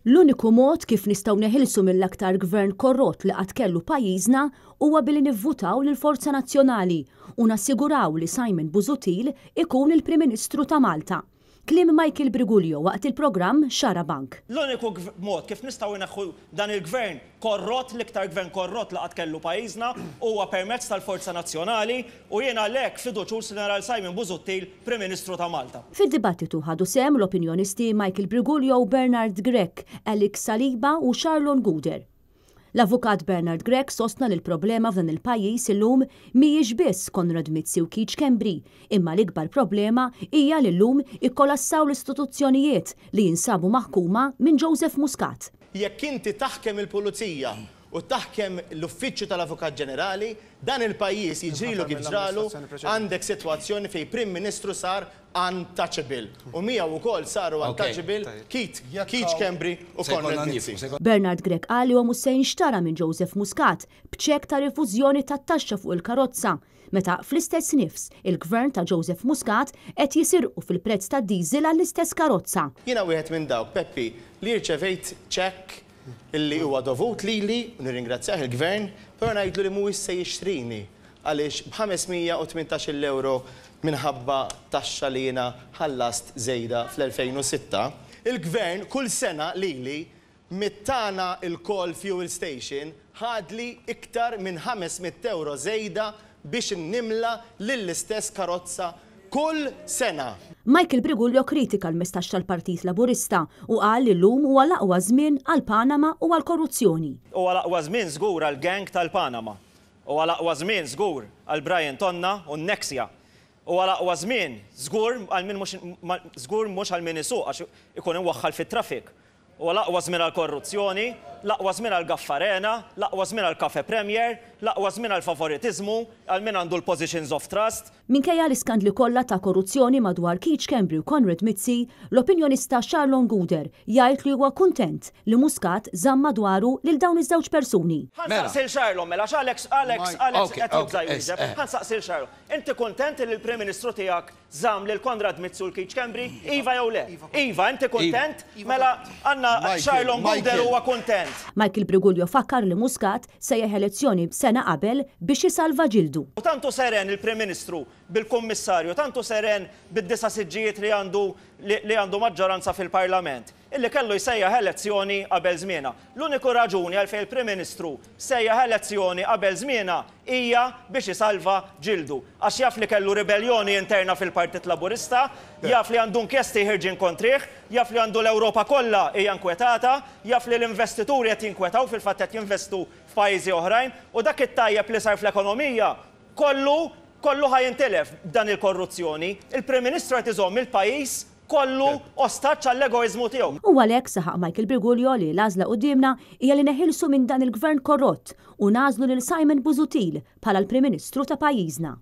L-uniku mod kif nistgħu neħilsu mill-aktar gvern korrott li qatt kellu pajjiżna huwa billi nivvutaw lill-Forza Nazzjonali u nassiguraw li Simon Busuttil ikun il-Prim Ministru ta' Malta. Kliem Michael Briguglio waqt il-programm Xarabank. L-uniku mod kif nistgħu nneħħu dan il-gvern korrott, l-iktar gvern korrott li qatt kellu pajjiżna, huwa permezz tal-Forza Nazzjonali u jien għalhekk fiduċjuż li nara 'l Simon Busuttil Prim Ministru ta' Malta. Fid-dibattitu ħadu sehem l-opinjonisti Michael Briguglio, Bernard Grech, Alex Saliba u Charlon Gouder. L-Avukat Bernard Grech sostna li l-problema f'dan il-pajjiż illum mhijiex biss Konrad Mizzi u Keith Schembri, imma l-ikbar problema hija li llum ikkolassaw l-istituzzjonijiet li jinsabu maħkuma minn Joseph Muscat. Jekk inti taħkem il-pulizija u taħkem l-Uffiċċju tal-Avukat Ġenerali, dan il-pajjiż jiġrilu kif ġralu, għandek sitwazzjoni fejn Prim Ministru sar untouchable u miegħu wkoll saru untouchable Keith Keith Schembri u Konrad Mizzi. Bernard Grech qal li huwa mhux se jinxtara minn Joseph Muscat b'ċekk ta' rifużjoni tat-taxxa fuq il-karozza meta fl-istess nifs il-gvern ta' Joseph Muscat qed jisirqu fil-prezz tad-diesel għall-istess karozza. Jiena wieħed minn dawk, Peppi, li rċevejt ċekk illi huwa dovut lili u nirringrazzjah il-gvern, però ngħidlu li mhuwiex se jixtrini għaliex b'518-il ewro minħabba taxxa li jiena ħallast żejda fl-2006, il-gvern kull sena lili mit-tagħna lkoll fuel station ħadli iktar minn 500 ewro żejda biex nimla lill-istess karozza kull sena. Michael Briguglio kritika l-messaġġ tal-Partit Laburista u qal li llum huwa l-aqwa żmien għall-Panama u għall-korruzzjoni. Huwa l-aqwa żmien żgur għall-gang tal-Panama. Huwa l-aqwa żmien żgur għal Brian Tonna u n-Nexia. Huwa l-aqwa żmien żgur għal min mhux żgur mhux għal min isuq għax ikun imwaħħal fit-traffic. Huwa l-aqwa żmien għall-korruzzjoni, l-aqwa żmien għall-Gaffarena, l-aqwa żmien għall-Cafe Premier, l-aqwa żmien għall-favoritiżmu, għal min għandu l-positions of trust. Minkejja l-iskandli kollha ta' korruzzjoni madwar Keith Schembri u Konrad Mizzi, l-opinjonista Charlon Gouder jgħid li huwa kuntent li Muscat żamm madwaru lil dawn iż-żewġ persuni. Ħa nsaqsi 'l Charlon mela għax Alex Alex Alex qed jibża' jwieġeb. Ħa nsaqsi 'l Charlon. Inti kuntent li l-Prim Ministru tiegħek żamm lil Konrad Mizzi u 'l Keith Schembri? Iva jew le? Iva, inti kuntent? Mela għandna Charlon Gouder huwa kuntent. Michael Briguglio fakkar li Muscat sejjaħ elezzjoni sena qabel biex isalva ġildu. U tant hu seren il-Prim Ministru bil-Kummissarju, tant hu seren bid-disa' siġġijiet li għandu li għandu maġġoranza fil-Parlament, illi kellu jsejjaħ elezzjoni qabel żmienha. L-uniku raġuni għalfejn il-Prim Ministru sejjaħ elezzjoni qabel żmienha hija biex isalva ġildu. Għax jaf li kellu ribelljoni interna fil-Partit Laburista, jaf li għandu inkjesti ħirġin kontrih, jaf li għandu l-Ewropa kollha hija nkwetata, jaf li l-investituri qed jinkwetaw, fil-fatt qed jinvestu f'pajjiżi oħrajn, u dak it-tajjeb li sar fl-ekonomija kollu, kollu ħa jintilef b'dan il-korruzzjoni. Il-Prim Ministru qed iżomm il-pajjiż kollu ostaġġ għall-egoiżmu tiegħu. U għalhekk saħaq Michael Briguglio li l-għażla quddiemna hija li neħilsu minn dan il-Gvern korrott u nagħżlu lil Simon Busuttil bħala l-Prim Ministru ta' pajjiżna.